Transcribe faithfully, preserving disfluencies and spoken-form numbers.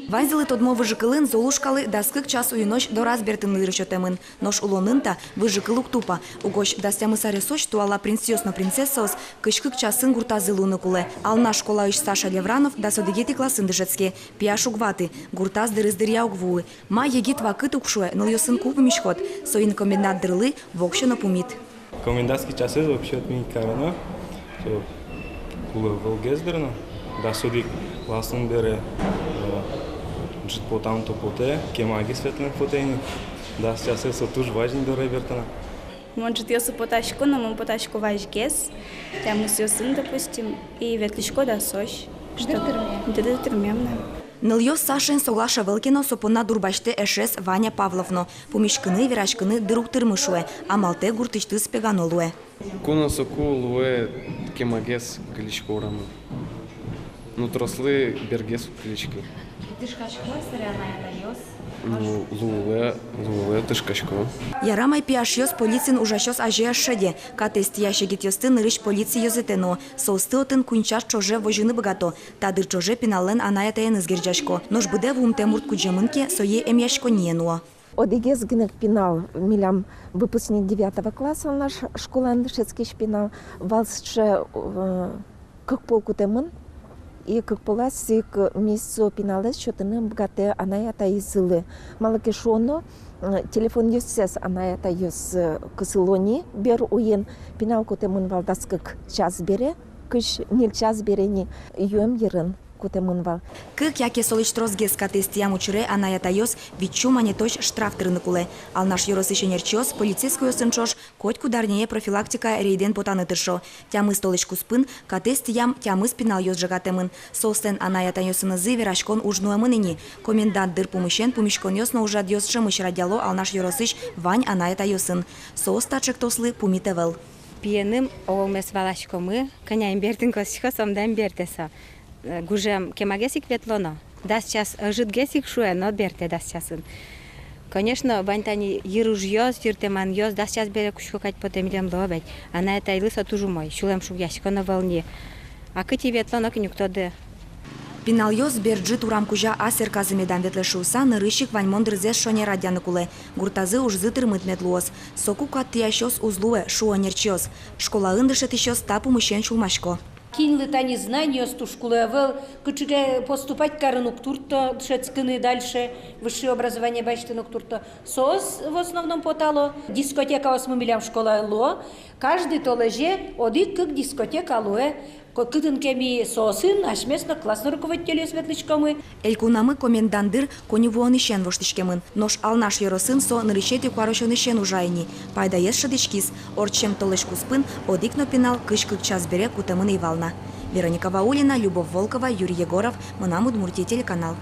Ваньзылы тодмо выжыкылын Золушкалы дас кык час уйынозь дораз бертыны дыр сётэмын. Нош улонын та выжыкыл уг тупа. Угось дас тямыс аресозь туала принцъёс но принцессаос кызь кык часын гуртазы луыны кулэ. Алнаш школаысь Саша Левранов дас одӥгетӥ классын дышетске. Пияш уг ваты, гуртаз дырыз дыръя уг вуы. Ма егит вакыт уг шуэ, нылъёсын ку пумиськод? Соин комендант дырлы воксё но пумит. Комендантский часэз вообще отменить кароно. Со кулэ ӧвӧлгес дыр но. Дас одӥг классын бере, э, ӝыт потам-то потэ, кемагес ветлэм потэ ини. Дас часэз со туж вазь ини доры бертыны. Мон ӝытъёсы потасько, но мон потасько вазьгес, тямысъёсын, допустим, и ветлӥсько дасозь. Дыр тырме. Дыр тырмем на. Нылъёс Сашаен соглаш ӧвӧл ке но, со понна дурбасьтэ эшез Ваня Павлов но. Пумиськыны, вераськыны дыр уг тырмы, шуэ, амалтэк гуртысьтыз пегано луэ. Ку но соку луэ, кемагес кылисько урамын. Ну, трослы бергес уг кылиськы. Тышкасько-а сыре анай-атайёс? Ну, луэ, луэ, тышкасько. Ярам ай, пияшъёс полициын ужасьёс азе ӧз шеде. Катэз тӥясь егитъёсты нырысь полици ёзэтэ нуо. Соосты отын куинь час ӵоже возьыны быгато. Та дыр ӵоже пиналлэн анай-атаеныз герӟасько. Нош быдэ вуымтэ мурт кудӟемын ке, сое эмъяськонние нуо. Одӥгез гинэ ик пинал, милям выпускник девятого класса, наш школаын дышетскись пинал, вал сыӵе, э, кык пол кутэмын, и кык полаз ик ми со пиналэз сётыны ӧм быгатэ анай-атайзылы. Малы ке шуоно, э, телефонъёссэс анай-атайёс, э, кысыло ни бер уин, пинал кутэмын вал дас кык час бере, кызь ньыль час бере ни, юэм йырын кутэмын вал. Кык яке солэсь тросгес катэз тӥям учыре анай-атайёс вить сю манетозь штраф тырыны кулэ. Алнаш ёросысь ӧнерчиос полицейскойёсын ӵош котькуд арняе профилактика рейдэн потаны тыршо. Тямыс толэзь куспын катэз тӥям тямыс пиналъёс ӝегатэмын. Соослэн анай-атайёсынызы вераськон уж нуэмын ини. Комендант дыр пумысен пумиськонъёс но ужрадъёс ӵемысь радъяло Алнаш ёросысь вань анай-атайёсын. Соос та ӵектослы пумит ӧвӧл. Пиеным огмес валаськомы, кӧняем бертыны косӥсько, сомдаем бертэ со. Э, гужем кемагес ик ветлоно. Дас час ӧжытгес ик шуэ, но бертэ дас часын. Конечно, вань тани йыр ужъёс, йыртэманъёс, дас час бере кутско кадь потэ, милемлы ведь. Анай-атайлы со туж умой, сюлэм шугъяськон ӧвӧл ни. А кытӥ ветло, нокин уг тоды. Пиналъёс бер ӝыт урам кузя ас эрказы медам ветлэ шуыса, нырысь ик ваньмон дырзэс шонер радъяны кулэ. Гуртазы ужзы тырмыт мед луоз. Соку кат тӥясьёс уз луэ, шуо ӧнерчиос. Школаын дышетӥсьёс та пумысен сюлмасько. Кинлы тани знаниос туж кулэ ӧвӧл, кыӵе ке поступать карыны уг туртто, дышетскыны дальше, высшее образование басьтыны уг туртто. Соос в основном потало. Дискотекаосмы милям школаын луо. Каждый толэзе одӥг-кык дискотека луэ. Ко-, кытын ке ми соосын асьмеос но классный руководительёс ветлӥськомы. Элькунамы комендант дыр коньывуонысен воштӥськемын. Нош Алнаш ёросын со нырысетӥ куарусёнысен ужа ини. Пайдаез шӧдӥськиз: ортчем толэзь куспын одӥг но пинал кызь кык час бере кутэмын ӧй вал на. Вероника Ваулина, Любовь Волкова, Юрий Егоров, «Мынам Удмуртие» телеканал.